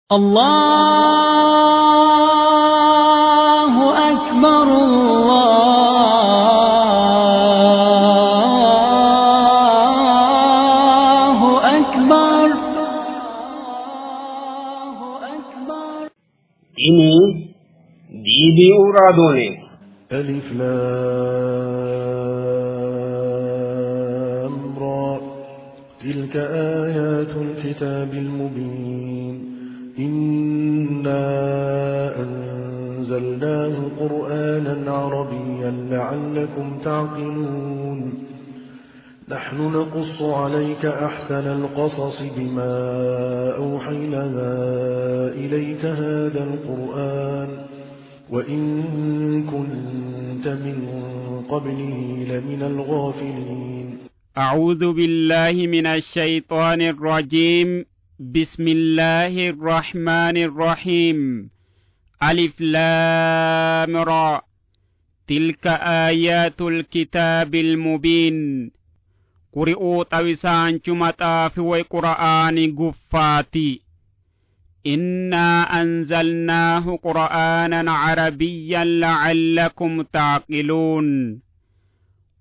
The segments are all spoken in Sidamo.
الله أكبر الله أكبر Tini DBU raadooneeti. ألف لام را تلك آيات الكتاب المبين إنا أنزلناه قرآنا عربيا لعلكم تعقلون نحن نقص عليك أحسن القصص بما أوحينا إليك هذا القرآن وإن كنت من قبله لمن الغافلين. أعوذ بالله من الشيطان الرجيم. بسم الله الرحمن الرحيم. ألف لام را. تلك آيات الكتاب المبين. Quri'uu xawisaanchu maxaafi woy qura'aani guffaati. Innaa anzalnaahu qura'aanan carabiyyan la'allakum taaqiluun.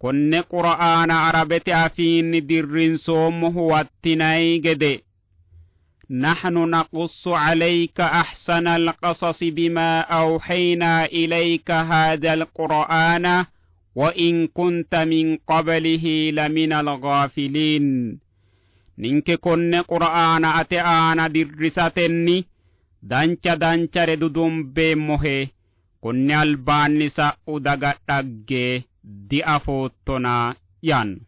Konne qura'aana arabete afiinni dirrinsoommo huwattinay gede. نحن نقص عليك أحسن القصص بما أوحينا إليك هذا القرآن وإن كنت من قبله لمن الغافلين. Ninke konne qura'aana ate aana dirrisatenni dancha danchare dudumbeemmohe, konne albaanni sa'u daga dhagge diafoottona yaanno.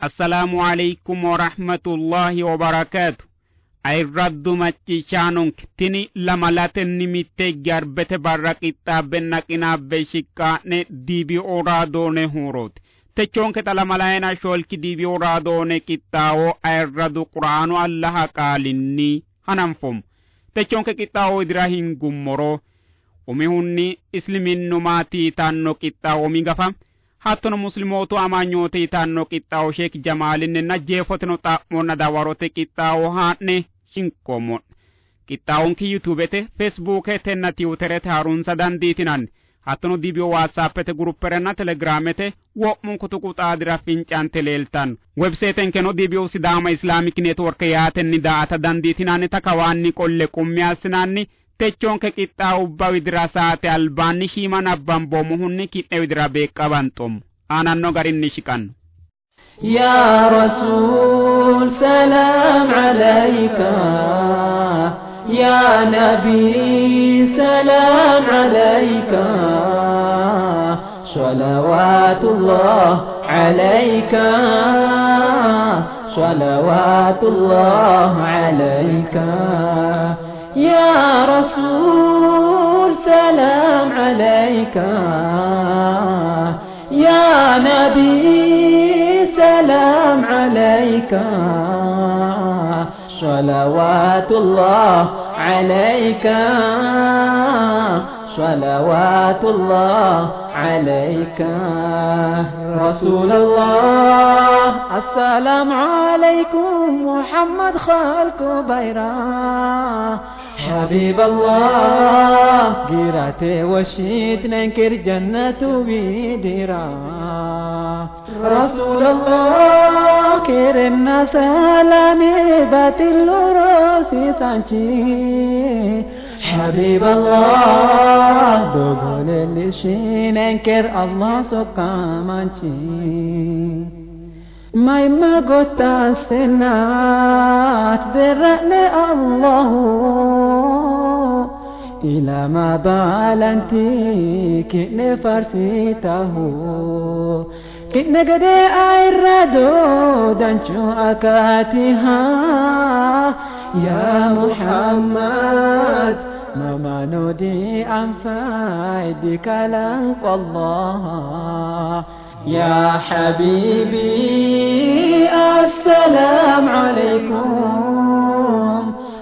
Assalaamu alaikum warahmatullahi wabarakaatu. Ayirraddu macciishshaanonke tini lamalatenni mitte garbete barra qixxaabbenna qinaabbe shiqqaa'ne DBO raadoone huurooti. Techoonke xa lamalayina shoolki DBO raadoone qixxaawo ayirradu quraanu Allaha qaalinni hananfoommo. Techoonke qixxaawo widira hingummoro umihunni isliminnumaati yitanno qixxaawo migafa, hattono muslimootu amanyoote yitanno qixxaawo Sheek Jamaalinninna jeefoteno xa'monna dawarote qixxaawo haa'ne shinqoommo'ne. Qixxaawonke yuutuubete, feesbuuketenna tiwuterete harunsa dandiitinanni. Hattono DBO WhatsAppete gurupperenna Telegiraamete wo'munku tuqu xaadira fincante leeltanno. Webseetenkeno DBO Sidaama Islaamik Neetwork yaatenni daa''ata dandiitinannita kawaanni qolle qummi assinanni. Techoonke qixxaawubba widira saate albaanni shiima nabbamboommohunni ki'ne widira beeqqabanxoommo. Aananno garinni shiqanno. يا رسول سلام عليك، يا نبي سلام عليك، صلوات الله عليك، صلوات الله عليك. يا رسول سلام عليك، يا نبي سلام عليك، صلوات الله عليك، صلوات الله عليك. رسول الله السلام عليكم، محمد خالق بيرا حبيب الله، قيرتي وشيت ننكر جنة بيدرا. رسول الله كرمنا سلامي باتل روسي سانشي حبيب الله، دوغول اللي شي ننكر الله سقامانشي. ما يما قلت السنات درأني الله. Ilama baalanti ki'ne farsitahu ki'ne gede ayirrado danchu akatiha ya Muhammad mamano di anfai di kalanq Allah ya habibi assalam alaikum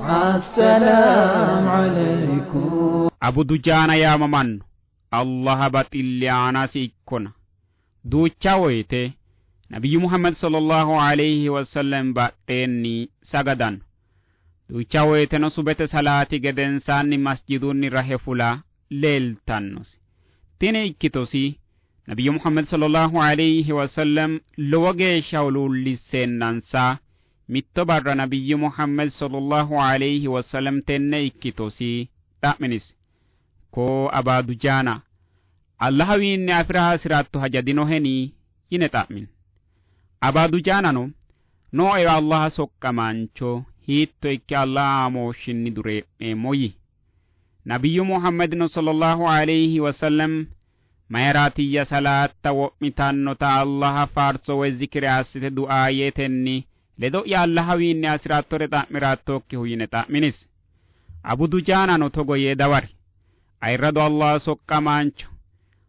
assalam alaikum Abu Dujaana yaamamanno Allaha baxille aanasi ikkona duucha woyite nabiyyu Muhammad sallallahu alayhi wasallam badheenni sagadanno duucha woyiteno subete salaati gedensaanni masjidunni rahe fula leeltannosi tini ikkitosi nabiyyu Muhammad sallallahu alayhi wasallam lowo geeshsha huluullisseennansa mitto barra nabiyyu Muhammad sallallahu alayhi wasallam tenne ikkitosi xa'minisi koo Abaa Dujaana Allahawiinni afira hasi'ratto haja dinoheni yine xa'min Abaa Dujaanano nooewa Allaha soqqamaancho hiitto ikke Allah aamooshshinni duree'meemmo yii nabiyyu Muhammadino sallallahu alayhi wasallam mayiraatiyya salaatta wo'mitannota Allaha faarso woy zikire assite du'aayetenni ledo'ya Allahawiinni hasi'rattore xa'mirattokkihu yine xa'minisi Abu Dujaanano togo yee dawari ayirrado Allah soqqamaancho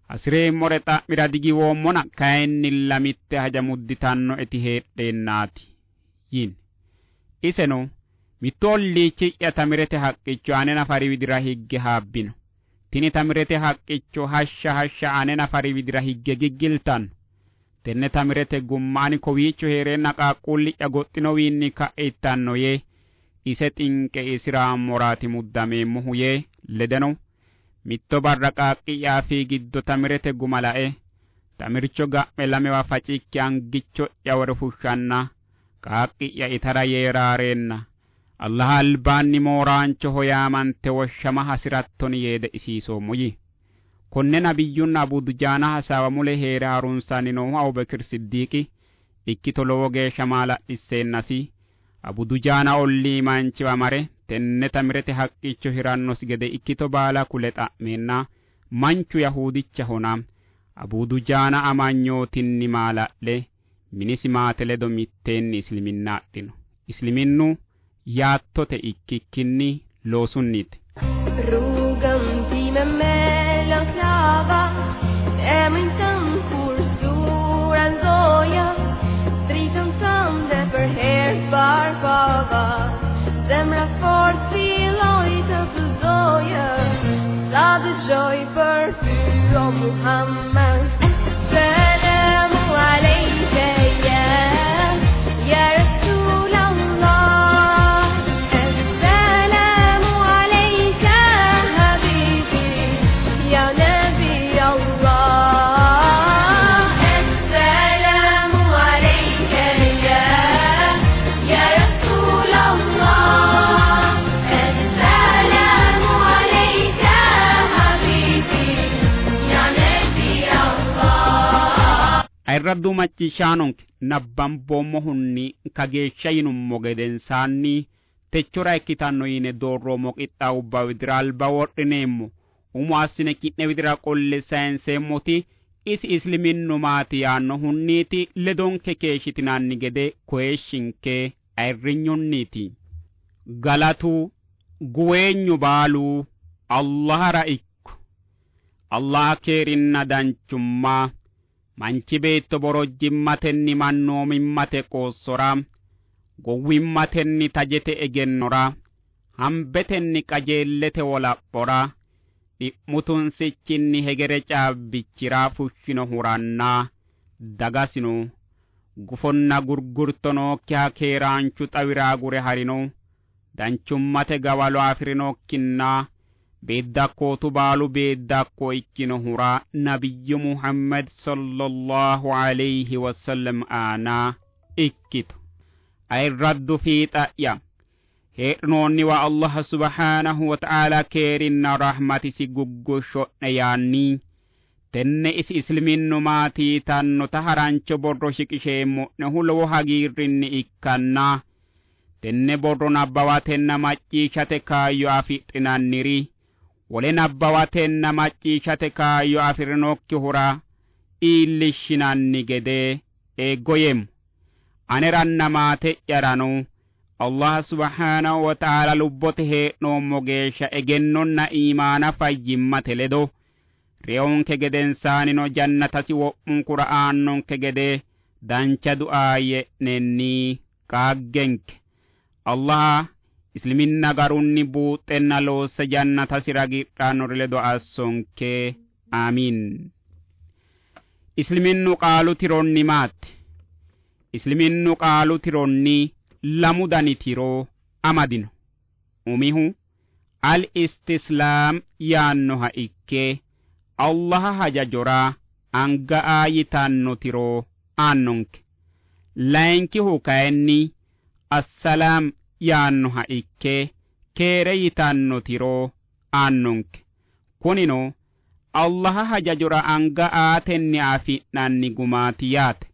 hasi'reemmore xa'mira digiwoommona kayinnilla mitte haja mudditannoeti heedheennaati yiin iseno mittu olliichi'ya tamirete haqqicho ane nafari widira higge haabbino tini tamirete haqqicho hashsha hashsha ane nafari widira higge giggiltanno tenne tamirete gumma ani kowiicho hee'reenna qaaqquulli'ya goxxinowiinni ka'e ittanno yee ise xinqe isira ammoraati muddameemmohu yee ledeno mitto barra qaaqqi'ya afii giddo tamirete guma lae tamircho ga'me lamewa facikki angicho'ya wore fushshanna qaaqqi'ya itara yee raareenna Allaha albaanni mooraanchoho yaamante woshshama hasi'rattoni yee de'isiisoommo yii. Konne nabiyyunna Abu Dujaana hasaawa mule hee're harunsanni noohu Abubakir Siddiiqi ikkito lowo geeshsha maala'lisseennasi Abu Dujaana ollii manchiwa mare tenne tamirete haqqicho hirannosi gede ikkito baala kule xa'meenna manchu Yahudichahona Abu Dujaana amanyootinni maala'le minisi maate ledo mitteenni isliminna adhino. Isliminnu yaattote ikkikkinni loosunniiti. Rrugën time me laklava, emrin tënd kur sura ndoja, dritën tënde për herë s'parpava, zemra fort filloi të të doja, sa dëgjoj për ty o Muhammed. Selamu alejke ya Rasulallah, Esselamu alejke habibi, ya Nabi Allah. Esselamu alejke ya Rasulallah, Esselamu alejke habibi, ya Nabi Allah. Ayirraddu macciishshaanonke nabbamboommohunni kageeshsha yinummo gedensaanni techora ikkitanno yine doorroommo qixxaawubba widira alba wodhineemmo umo assine ki'ne widira qolle sayinseemmoti isi isliminnu maati yaannohunniiti ledonke keeshshitinanni gede koyeeshshinke ayirrinyunniiti. Galatu guweenyu baalu Allahara ikko Allah keerinna danchumma manchi beetto borojjimmatenni mannoomimmate qoossora gowwimmatenni tajete egennora hambetenni qajeellete wolaphora dhi'mu tunsichinni hegere caabbichira fushshinohuranna dagasino gufonna gurgurto nookkiha keeraanchu xawira agure harino danchummate gawalo afi'rinokkinna beeddakkootu baalu beeddakko ikkinohura nabiyyu Muhammad sallallahu alayhi wasallam aana ikkitu. Ayirraddu fiixa'ya heedhinoonniwa Allah subhaanahu wa ta'aala keerinna rahmatisi guggushsho'ne yaanni tenne isi isliminnu maati yitannota harancho borro shiqisheemmo'nehu lowo hagiirrinni ikkanna tenne borro nabbawatenna macciishshate kaayyo afidhinanniri Wole nabbawatenna macciishshate kaayyo afi'rinokkihura iillishshinanni gede eeggoyeemmo. Aneranna maate'yarano Allah subhaanahu wa ta'aala lubbote hee'noommo geeshsha egennonna iimaana fayyimmate ledo reyonke gedensaanino jannatasi wo'munkura aannonke gede dancha du'aayye'nenni qaaggenke. Allah isliminna garunni buuxxenna loosse jannatasi ragidhannori ledo assonke. Aamiin. Isliminnu qaalu tironni maati? Isliminnu qaalu tironni lamu dani tiro amadino. Umihu al istislaam yaannoha ikke Allaha hajajora anga aa yitanno tiro aannonke. Layinkihu kayinni assalaam yaannoha ikke keere yitanno tiro aannonke. Kunino Allaha hajajora anga aatenni afi'nanni gumaati yaate.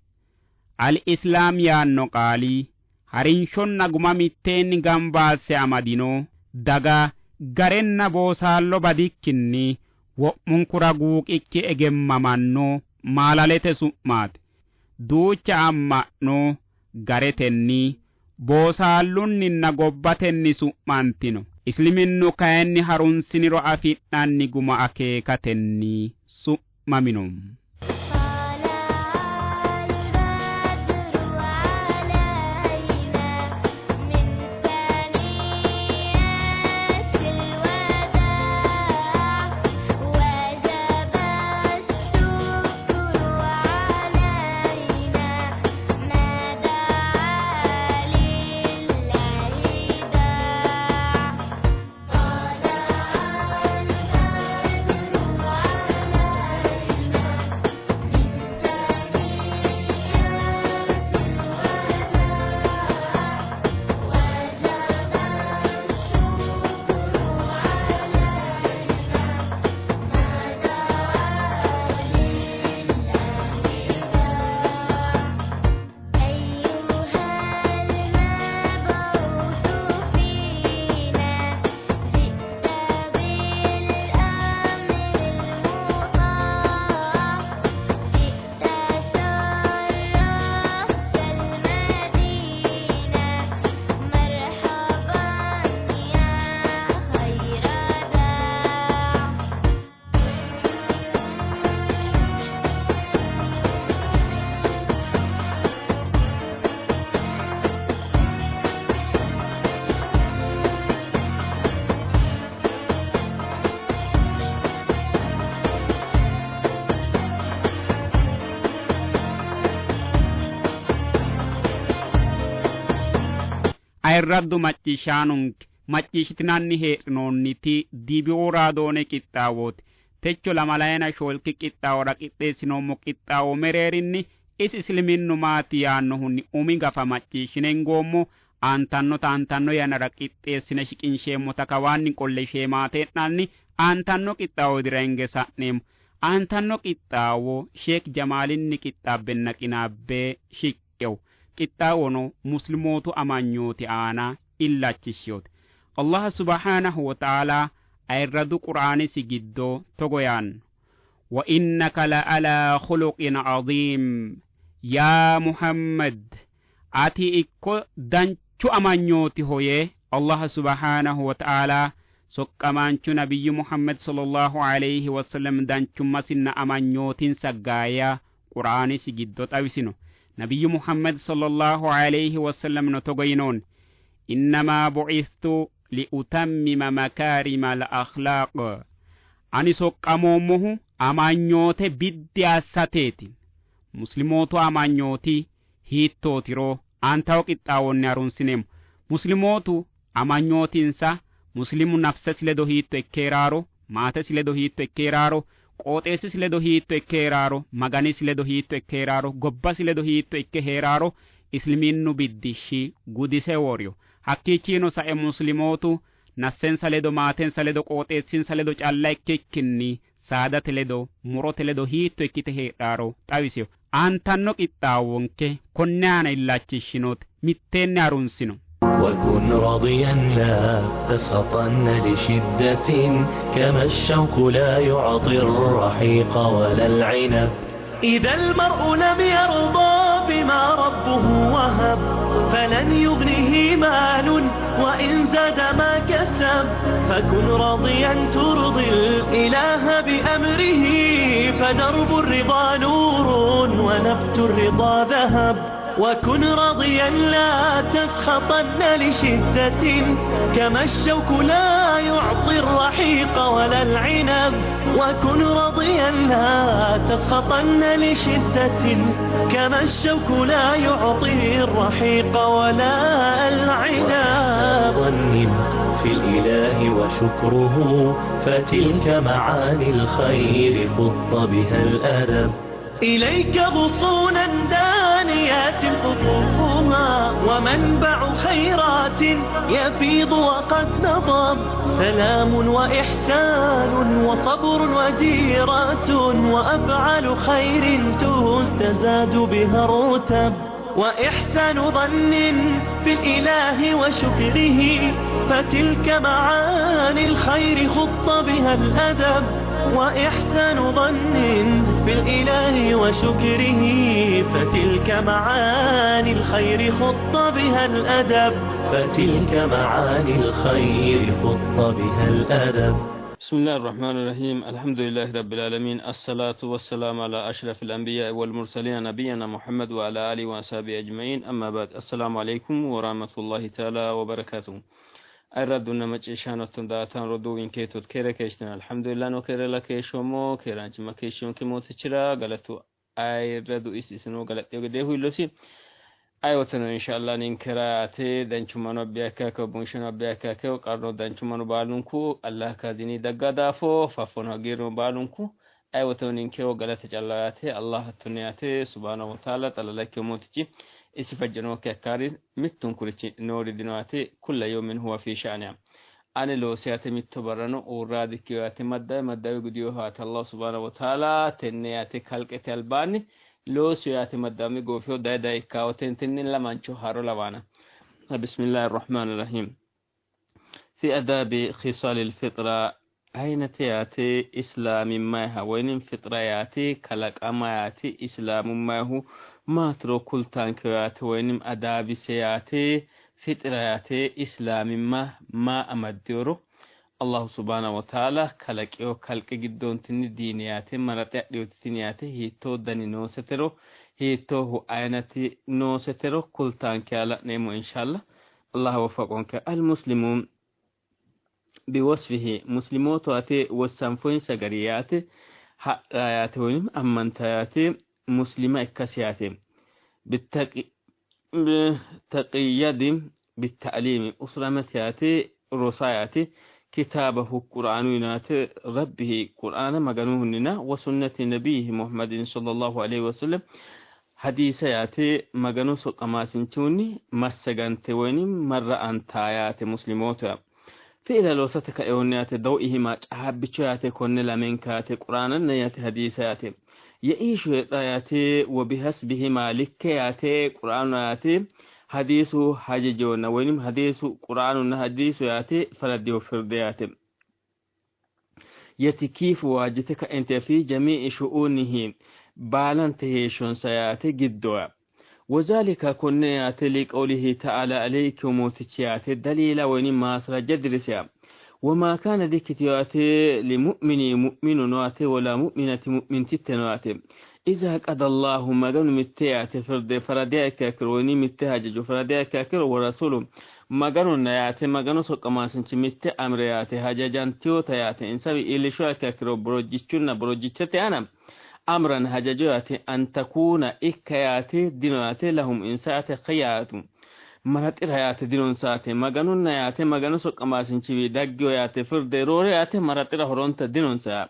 Al islaam yaanno qaali harinshonna guma mitteenni gamba asse amadino daga garenna boosaallo badikkinni wo'munkura guuqikki egemmamanno maalalete su'maati. Duucha amma'no garetenni boosaallunninna gobbatenni su'mantino. Isliminnu kayinni harunsiniro afi'nanni guma akeekatenni su'mamino. طلع البدر علينا من ثنيات الوداع وجب الشكر علينا ما دعا لله داع طلع البدر علينا Ayirraddu macciishshaanonke macciishshitinanni hee'noonniti DBO raadoone qixxaawooti. Techo lamalayina shoolki qixxaawora qixxeessinoommo qixxaawo mereerinni isi isliminnu maati yaannohunni umi gafa macciishshinengoommo aantannota aantanno yannara qixxeessine shiqinsheemmota kawaanni qolle sheemaate'nanni aantanno qixxaawo direnge sa'neemmo. Aantanno qixxaawo Sheek Jamaalinni qixxaabbenna qinaabbee shiqqewu. Qixxaawono muslimootu amanyooti aana illachishsheyote. Allah subhaanahu wa ta'aala ayirradu qur'aanisi giddo togo yaanno. Wa innaka la alaa khuluqin aziim. Yaa Muhammad ati ikko danchu amanyootiho yee Allah subhaanahu wa ta'aala soqqamaanchu nabiyyu Muhammad sallallahu alayhi wa sallam danchummasinna amanyootinsa gaaya qur'aanisi giddo xawisino. Nabiyyu Muhammad sallallahu alayhi wa sallam no togo yinoonni. Innamaa bu'ithtu liutammima makaarima al-akhlaaq. Ani soqqamoommohu amanyoote biddi assateeti. Muslimootu amanyooti hiittootiro aantawo qixxaawonni harunsineemmo. Muslimootu amanyootinsa muslimu nafsesi ledo hiitto ikke heeraaro, maatesi ledo hiitto ikke heeraaro, qooxeessisi ledo hiitto ikke heeraaro, maganisi ledo hiitto ikke heeraaro, gobbasi ledo hiitto ikke heeraaro isliminnu biddishshi gudise woriyo. Hakkiichino sae muslimootu nassensa ledo, maatensa ledo, qooxeessinsa ledo calla ikkikkinni saadate ledo, murote ledo hiitto ikkite heedhaaro xawisiyo. Aantanno qixxaawonke konne aana illachishshinote mitteenni harunsino. وكن راضيا لا تسخطن لشدة، كما الشوك لا يعطي الرحيق ولا العنب. إذا المرء لم يرضى بما ربه وهب، فلن يغنه مال وإن زاد ما كسب. فكن راضيا ترضي الإله بأمره، فدرب الرضا نور ونبت الرضا ذهب. وكن راضيا لا تسخطن لشدة، كما الشوك لا يعطي الرحيق ولا العنب. وكن راضيا لا تسخطن لشدة، كما الشوك لا يعطي الرحيق ولا العنب. ظن في الإله وشكره، فتلك معاني الخير خط بها الأدب. إليك غصونا دانيات قطوفها، ومنبع خيرات يفيض وقد نضب. سلام وإحسان وصبر وجيرة، وأفعال خير تستزاد بها الرتب. وإحسان ظن في الإله وشكره، فتلك معاني الخير خط بها الأدب. وإحسان ظن في الإله وشكره، فتلك معاني الخير خط بها الأدب. فتلك معاني الخير خط بها الأدب. بسم الله الرحمن الرحيم. الحمد لله رب العالمين، الصلاة والسلام على أشرف الأنبياء والمرسلين، نبينا محمد وعلى آله وأصحابه أجمعين، أما بعد، السلام عليكم ورحمة الله تعالى وبركاته. Ayirraddunna macciishshaanotton daataan roduuwinkeetot keere keeshtina? Alhamdulillah, no keerela keeshshoommo, keeraanchimma keeshshiyonke mootichira galatu ayirradu is isino galaxxiyo gede huyillosi. Aywoteno inshallah ninkera yaate danchummano abbiyakkakeo, bunsheno abbiyakkakeo, qarno danchummano baalunku Allah kaazini dagga daafo faffono hagiirno baalunku. Aywoteno ninkeo galata calla yaate Allah hattone yaate subhanahu wa ta'ala xalalakkeo mootichi isi fajjanokki akkaari mittunkurichi noori dino yaate. Kulla yawmin huwa fi sha'niha ane loosiyate mitto barrano uurraadikkiyo yaate, maddawe maddawe gudiyo haate Allah subhanahu wa ta'ala tenne yaate kalqete albaanni loosiyo yaate maddami goofiyo daye daye ikkaawo tentinni lamancho haro lawaana. Bismillahi arrahmani irrahim. Fi adabi khisal ilfitra aynate yaate islaamimmayiha woynim fitra yaate kalaqama yaate islaamummayihu maatiro kultankeyo yaate, woynim adaabise yaate fitra yaate islaamimma maa amaddiyoro, allahu subhanahu wataala kalaqiyo kalqe giddontinni diine yaate maraxe adhiyotitini yaate hiittoo dani noosetero, hiittoohu aynati noosetero kultanke la'neemmo inshallah. Allah waffaqonke. Almuslimun biwasfihi muslimooto ate wossanfoyinsa gari yaate ha'ra yaate woynim ammanta yaate muslima ikkasi yaate bitaqiyadi بالتعليم أسرمت ياتي رصاياتي كتابه قرآن يناتي ربه قرآن مغنوهننا وسنة نبيه محمد صلى الله عليه وسلم حديث ياتي مغنو سقماسنتوني مسغنتي ويني مرة أنتا مسلموتا فإلى لوستك إيونيات ضوئهما caabicho yaate konne lamenkaate quraananna yaate hadiisa yaate يعيش yaate وبحسبهما likke yaate quraanu yaate hadiisu hajajoonna woynim hadiisu quraanunna hadiisu yaate faradiyo firde yaate yatikiifu waajjite ka'ente fi jamii'i shu'unihi baalante heeshshonsa yaate giddoya. وذلك كنا ياتي لقوله تعالى عليكم موتشيات دليل وين ما جدرسيا وما كان ذكت ياتي لمؤمن مؤمن نواتي ولا مؤمنة مؤمن تتنواتي إذا قضى الله مغن متياتي فرد فرديا كاكر وني متهجج فرديا كاكر ورسوله مغن نياتي مغن سقماسنچ مت أمرياتي هججان تيوتا إنسابي إلي شو كاكر بروجيچونا بروجيچتي أنا أمرا هججواتي أن تكون إكياتي دينواتي لهم إنساتي خياتم maraxira yaate dinonsaate maganunna yaate maganu soqqamaasinchiwi daggiyo yaate firde roore yaate maraxira horonta dinonsa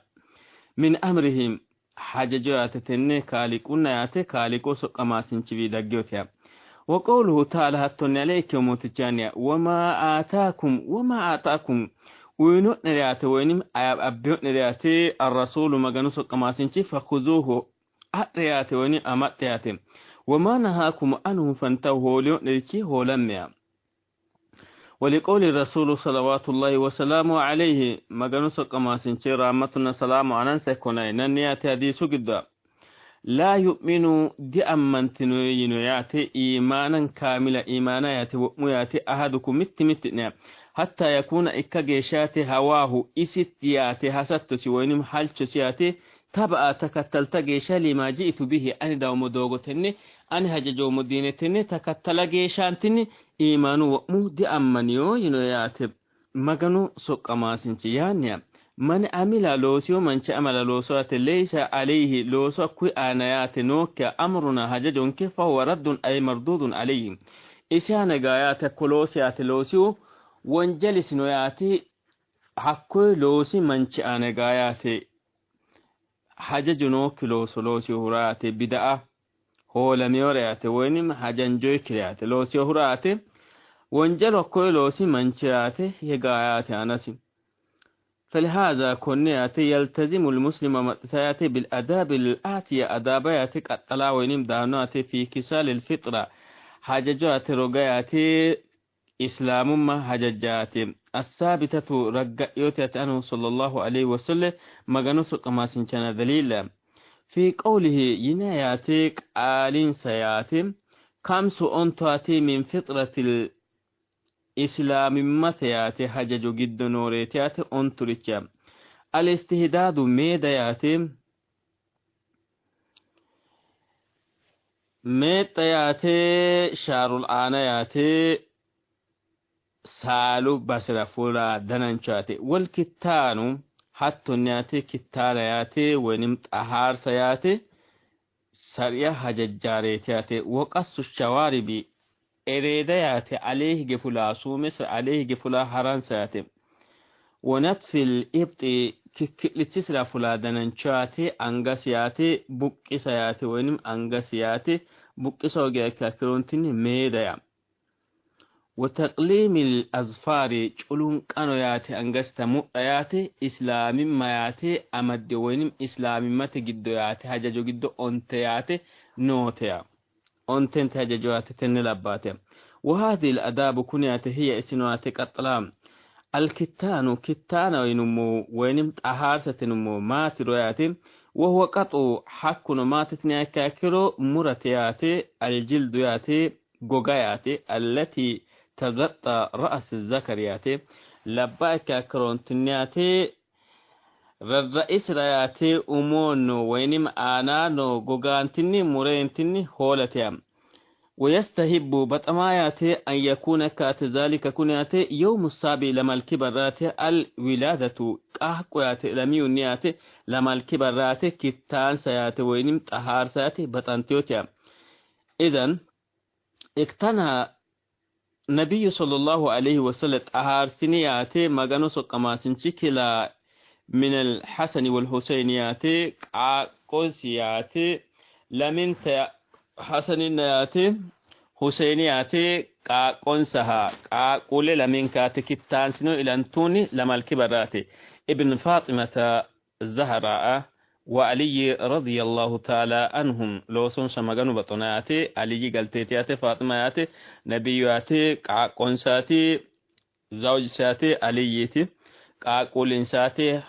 min amrihim hajajo yaate tenne kaaliqunna yaate kaaliqo soqqamaasinchiwi daggiyotiya. وقوله تعالى هتوني عليك وموتجانيا وما آتاكم وما آتاكم وينؤن رياتي وينم أبيؤن رياتي الرسول مغانو سقماسنشي فخذوه أرياتي وينم أمت رياتي وما نهاكم عنه فانتهوا هوليؤن ريتي هولميا. ولقول الرسول صلوات الله وسلامه عليه مغانو سقماسنچ رحمتنا سلام عنان سكوناي ننيات حديث قد لا يؤمن دي أمنتنو ينو ياتي إيمانا كاملا إيمانا ياتي ومو ياتي أحدكم مت مت حتى يكون إكا هواه إست ياتي حسدت وينم حالش ياتي تبع تكتلت جيشا لما جئت به أني دوم دوغتني أني هججو مدينتني تكتل جيشانتني إيمان ومو دي أمنيو ينو ياتي مغنو سقماسنچ يعني من عمل لوسيو من عمل لوسوات ليس عليه لوسو كي آنيات نوك أمرنا هججونك فهو رد أي مردود عليه إسان غايات كلوسيات لوسيو وانجلس نوياتي حكو لوسي من آن غايات hajajo nookki looso loosiyohuraate bida'a hoolamiyoreyaate woynim hajanjoyikkireyaate loosiyohuraate wonjalo hakkoye loosi manchiraate hegayaate anasi فلهذا كن يلتزم المسلم متتياتي بالأداب الآتية أدابياتي قطلا وينم دانواتي في كسال الفطرة حاججاتي رقياتي إسلام ما حججاتي الثابتة رقيوتي أنه صلى الله عليه وسلم مغنوس كما سنشان دليل في قوله يناياتي قالين سياتي خمس أنتواتي من فطرة الإسلام متياتي حجج جد نوريتياتي أنتريتيا الاستهداد ميدياتي ميتياتي شار الآنياتي saalu basira fula dananchoyaate wolkittaanu hattonni yaate kittaana yaate woynim xahaarsa yaate sariya hajajjaareeti yaate woqassu shawaaribi ereeda yaate alee hige fulaa suumesa alee hige fulaa haransa yaate wonatfil ibxi kikkillichisira fulaa danancho yaate angas yaate buqqisa yaate woynim angas yaate buqqisa ogiya kakkiroontinni meedaya وتقليم الأظفار چلون ياتي أنغستا مؤياتي إسلامي ما ياتي أمد وينم إسلامي ما تجدو ياتي هججو جدو أنت ياتي نوتيا أنت هججو ياتي تنلباتي وهذه الأداب كنياتي هي إسنواتي قطلام الكتان كتان وينمو وينم تأهارسة نمو ماترو ياتي وهو قطع حق ماتتنيا كاكرو مرتياتي الجلد ياتي gogayaate التي تغطى رأس الذكر ياتي لباك كرونتنياتي الرئيس رياتي أمونو وينم آنانو غوغانتني مرينتني هولتيام ويستهب بطماياتي أن يكون كات ذلك كنياتي يوم السابع لما الكبرات الولادة قهقوياتي لميونياتي لما الكبرات كتان سياتي وينم طهار سياتي بطنتيوتيا إذن اقتنى نبي صلى الله عليه وسلم طهار سنياتي مغانو سقماسنچ كلا من الحسن والحسين ياتي قوسياتي لمن حسن ياتي حسين ياتي قونسها قول لمن كاتي كتان سنو إلى لما الكبرات ابن فاطمة الزهراء وعلي رضي الله تعالى عنهم لوسون شمغانو بطناتي علي قلتيتياتي فاطمة نبياتي قونساتي زوج ساتي عليتي قاقولنساتي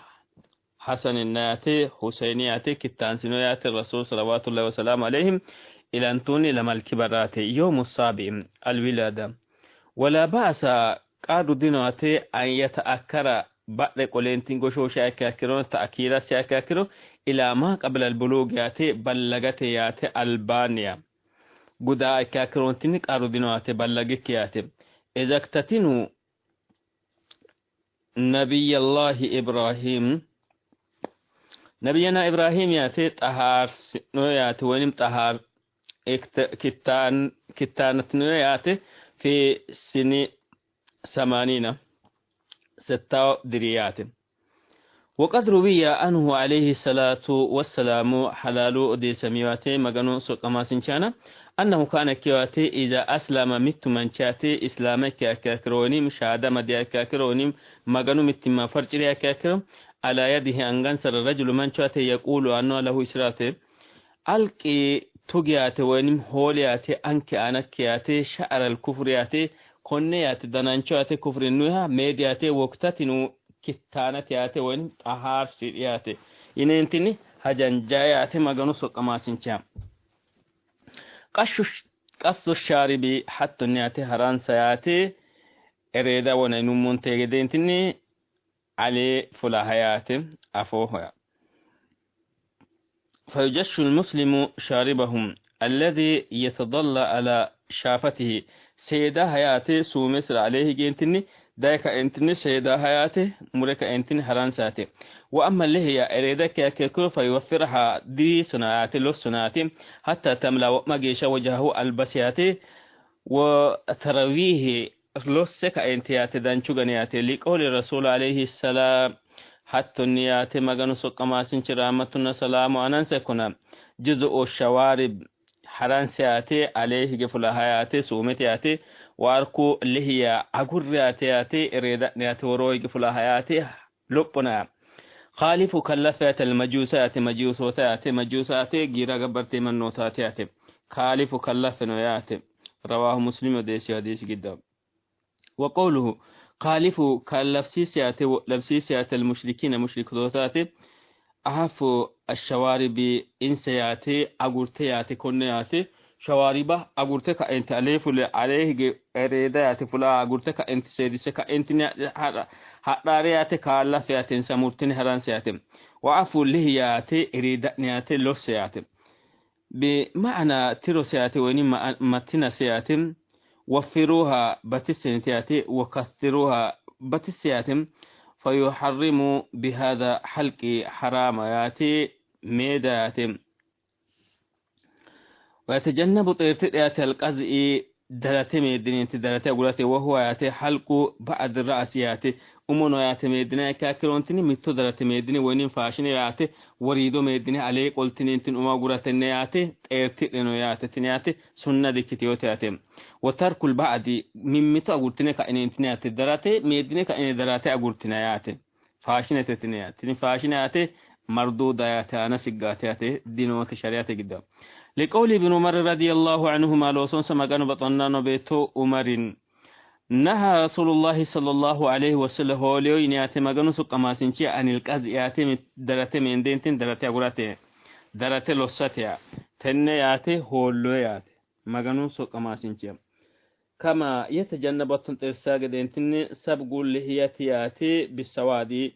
حسن الناتي حسينياتي كتانسينوياتي الرسول صلوات الله وسلامه عليهم إلى أنتوني لما الكبرات يوم السابع الولادة ولا بأس قادوا دينواتي أن يتأكر بعد قولين goshoo shaakiro تأكيرا shaakiro إلى ما قبل البلوغ ياتي بلغت ياتي ألبانيا قدا كاكرون تنك أرضينواتي بلغك ياتي إذا اكتتنوا نبي الله إبراهيم نبينا إبراهيم ياتي طهار ياتي ونم طهار كتان كتانتنو ياتي في سن 80 6 دريات وقد روي عنه عليه الصلاة والسلام حلال دي سميواتي مغنو سقما سنشانا أنه كان كيواتي إذا أسلم مت منشاتي إسلام كاكروني مشاهدة مديا كاكروني مغنو مت ما فرجريا كاكرو على يده أنغنسر الرجل منشاتي يقول أنه له إسراتي ألقي تجياتي وينم هولياتي أنك أنكياتي شعر الكفرياتي Konne yaate danancho yaate kufrinnuha meedi yaate woktatinu kittaanate yaate woynim xahaarsidhi yaate yineentinni hajanjaa yaate Maganu soqqamaasinchiha. Qassu shaaribi hattonni yaate haransa yaate ereeda wona yinummonte gedeentinni alee fulaha yaate afooho. فيجش المسلم شاربهم الذي يتضلى على شافته سيدا هياتي سومسر عليه جنتني دايك انتني سيدا هياتي مريك انتني هرانساتي. وأما اللي هي إريدك كيكو فيوفرها دي سناتي لو سناتي حتى تملأ مجيش وجهه البسياتي وترويه لوسك انتياتي دانشوغنياتي لقول الرسول عليه السلام حتى النيات مغنو سقما سنشرامتنا سلام أننسكنا جزء الشوارب حرانسياتي عليه قفل سومتياتي واركو اللي هي عقرياتياتي إريداتنياتي وروي قفل هياتي لبنا خالف كلفات المجوسات مجوسوتات مجوسات جيرا قبرتي من نوتاتياتي خالف كلفنوياتي. رواه مسلم وديسي حديث جدا. وقوله خالف كلفسيسياتي لفسيسيات المشركين مشركوتاتي أهف الشوارب إنسياتي أغورتياتي كنياتي شواربه أغورتك أنت أليف عليه إريداتي فلا أغورتك أنت سيدسك أنت حرارياتي كالفياتي سمورتين هرانسياتي وعفو لهياتي إريداتنياتي لوسياتي بمعنى تيروسياتي وإني متنا سياتي وفروها بتسنتياتي وكثروها بتسياتي فيحرم بهذا حلق حرامياتي ميداتي. ويتجنب طيرتياتي القزء دلتي ميدنين دلتي أقولاتي وهو ياتي حلق بعد الرأس ياتي أمونو ياتي ميدنين كاكرونتني ميتو دلتي ميدني وينين فاشني ياتي وريدو ميدني عليه قلتني انتن أما قولاتني ياتي طيرتينو ياتي تنياتي سنة ديكتيوتي ياتي. وترك البعد من متو أقولتني كأني انتني ياتي دلتي ميدني كأني دلتي أقولتني ياتي فاشنة تنياتي فاشنة ياتي مردودة ياتي أنا سقاتي ياتي دينوتي شريعتي قدام. لقول ابن عمر رضي الله عنهما لوسون سمغان بطنان بيتو عمر نهى رسول الله صلى الله عليه وسلم هوليو ينياتي مغانو سقما سنچي عن القز ياتي درته من دينتين درته غوراتي درته لوساتيا تن ياتي هولو ياتي مغانو سقما سنچي كما يتجنب تنترساق دينتين سبقول لهياتي بالسوادي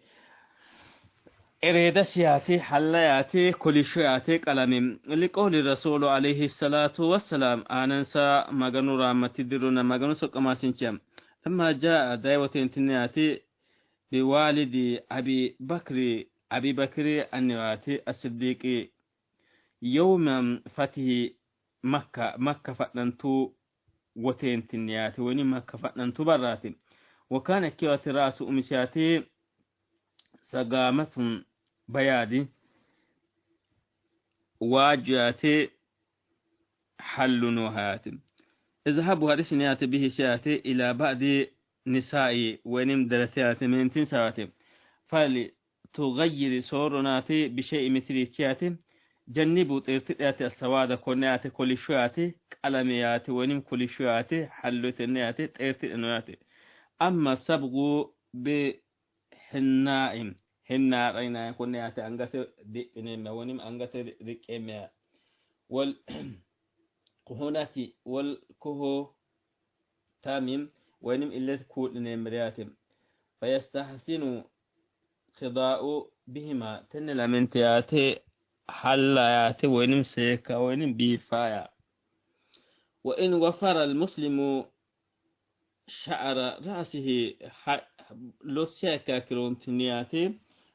إرادة سياتي حلياتي كل شياتي قلمي. لقول الرسول عليه الصلاة والسلام آننسا مغنو رامتي درونا مغنو سقما سنچم ثم جاء دايوة تنياتي بوالد أبي بكر النواتي الصديق يوم فتح مكة فتنتو وتين تنياتي وني مكة فتنتو براتي. وكان كيوات رأس أمسياتي سقامة بيادي واجاتي حل نوهات اذهبوا هرسنيات به سياتي إلى بعض نسائي ونم دلتيات من تنسواتي فلتغير صورناتي بشيء مثل تياتي جنبوا طيرتياتي السواد كونياتي كل شوياتي قلمياتي ونم كل شوياتي حلوتنياتي طيرتياتي. أما سبغوا بحنائم هن رأينا كونياتي أنغت دئنيم ونم أنغت ركيم والكهوناتي والكهو تاميم ونم إلا كول نمرياتم فيستحسن خضاء بهما تن لمنتياتي حلاياتي ونم سيكا ونم بيفايا. وإن وفر المسلم شعر رأسه لوسيا كرونتنياتي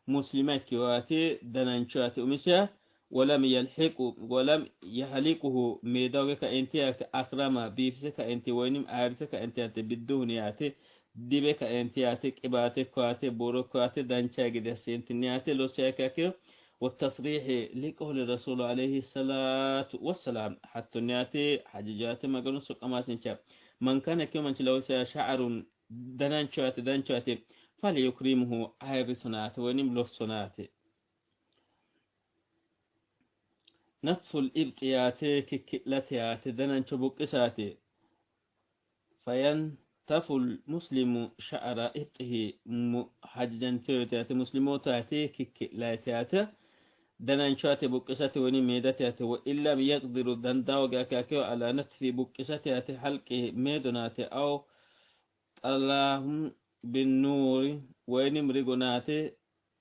مسلمات كواتي دنانشاتي أمسيا ولم يلحق ولم يهلكه ميدوك انتي أكرم بيفسك انتي وينم عارسك انتي بالدهنياتي دبك انتي كباتي كواتي بورو كواتي دانشا قد سنتنياتي لوسيا كاكيو. والتصريح لقول الرسول عليه الصلاة والسلام حتى نياتي حججات ما قالوا سوق ما سنشا من كان كما لو شعر دنانشاتي دانشاتي فليكرمه عير سنات ونم له سنات. نطف الإبتيات ككلتيات دنانش بقساتي فينتفه ينتف المسلم شعر إبطه حججنتيوتيات مسلموتاتي كك لا تياته دنانشات بقستي وني ميدتيات وإن لم يقدر دنداو كاكاكيو على نتف بقستيات حلق ميدونات أو اللهم بالنور وإن مرقنات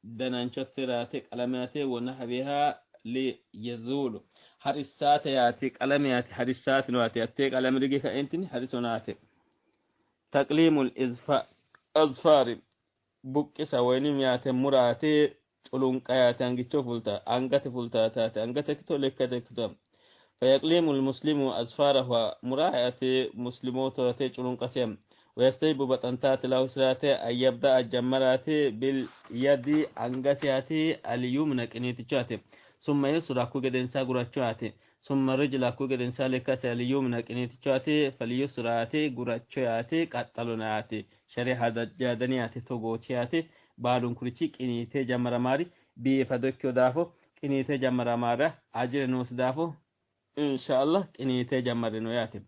دنانشترات قلمات ونحبها ليزول حرسات ياتي قلميات حرسات نواتي أتيك قلم رجي كأنتني حرسوناتي تقليم الأظفار بقسة وإن ياتي مراتي culunqayaate angicho fulta angate fultaataate angate kito lekkate kito فيقليم المسلم أظفاره مراعية مسلموت culunqasem ويستيب بطنتات له سرات أن يبدأ الجمرات باليد أنغتيات اليمنى كنيتشات ثم يسرى كوجدنسا غراتشات ثم رجل كوجدنسا لكات اليمنى كنيتشات فليسرات غراتشات قتلونات شريحة دجادنيات توغوتيات baalunkurichi qiniitee jammaramaari biifado ikkiyo daafo qiniitee jammaramaara ajire noosi daafo insha allah qiniitee jammarino yaate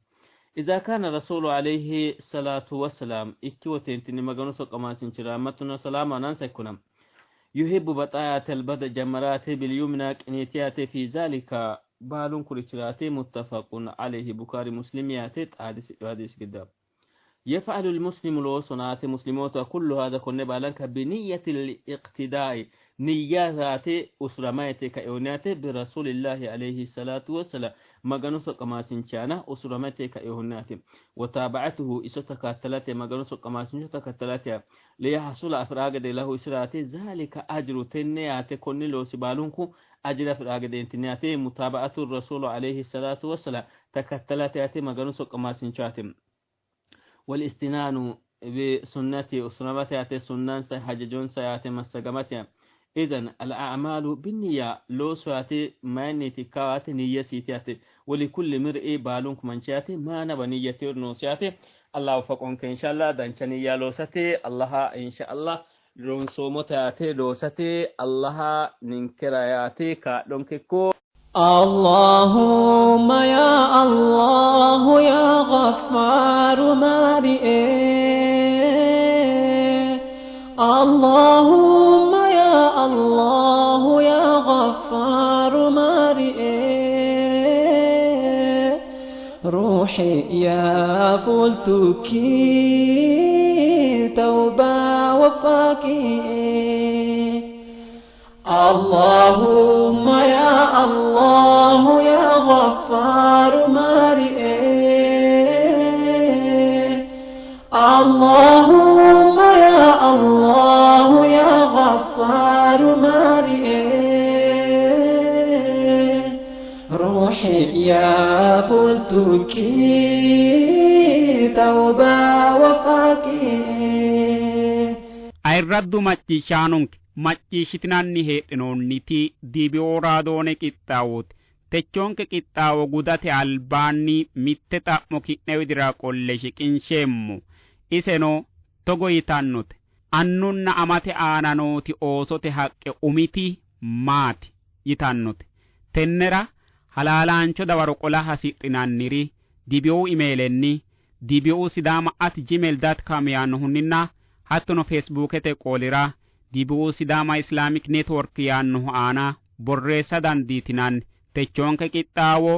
إذا كان الرسول عليه الصلاة والسلام إكي وتنتني مغنو سقماسين شرامتنا سلاما ننسكنا يحب بطايا البدء جمرات باليمنى قنيتيات في ذلك بالون كريشرات متفق عليه بكاري مسلميات حديث قدام يفعل المسلم الوصنات مسلموت كل هذا كن بالك بنية الاقتداء نيات أسرمات كأونات برسول الله عليه الصلاة والسلام مغنوس قماسين أسرمات كأونات وتابعته إستك ثلاثة مغنوس قماسين ثلاثة ليحصل أفراغ له إسرات ذلك أجر تنيات كن لو سبالونكو أجر أفراغ دينتنيات متابعة الرسول عليه الصلاة والسلام تكتلات مغنوس قماسين والاستنان بسنة أسرمتها سنان سحججون سيات مسجمتها إذن الأعمال بالنية لو سواتي ما نتكوات نية سيتياتي ولكل مرء بالونك منشاتي ما نبنية نوسياتي الله وفقونك إن شاء الله دانشانية لوساتي الله إن شاء الله رونسومتاتي لوساتي الله ننكرياتي كالونككو اللهم يا الله يا غفار مارئ اللهم يا الله يا غفار مارئ روحي يا فلتكي توبة وفاكي اللهم يا الله يا غفار مارئ اللهم يا الله يا غفار مارئ روحي يا فلتكي توبة وفاكي ayirraddu macciishshaanonke macciishshitinanni heedhinoonniti dibioo raadoone qixxaawooti techonke qixxaawo gudate albaanni mitte xa'mo ki'ne widira qolle shiqinsheemmo iseno togo yitannote annunna amate aana nooti oosote haqqe umiti maati yitannote tennera halaalaancho dawaro qola hasidhinanniri dibiou imeelenni dibiou sidaama at gmail dot com yaannohunninna hattono feesbuukete qoolira dibiu sidaama islaamic network yaannohu aana borreessa dandiitinanni techoonke qixxaawo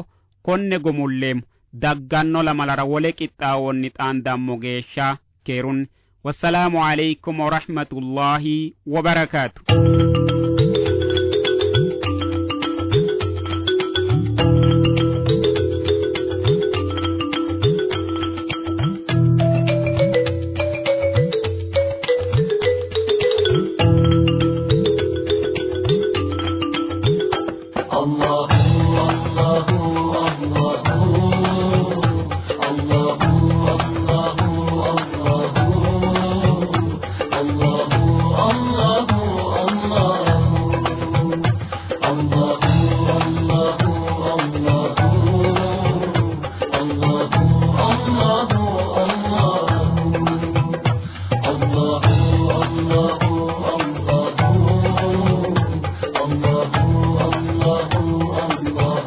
konne gomulleemmo dagganno lamalara wole qixxaawonni xaandammo geeshsha keerunni wassalaamu aleykum warahmatullaahi wabarakaatu. الله الله الله الله الله الله الله الله الله الله الله الله الله الله الله الله الله.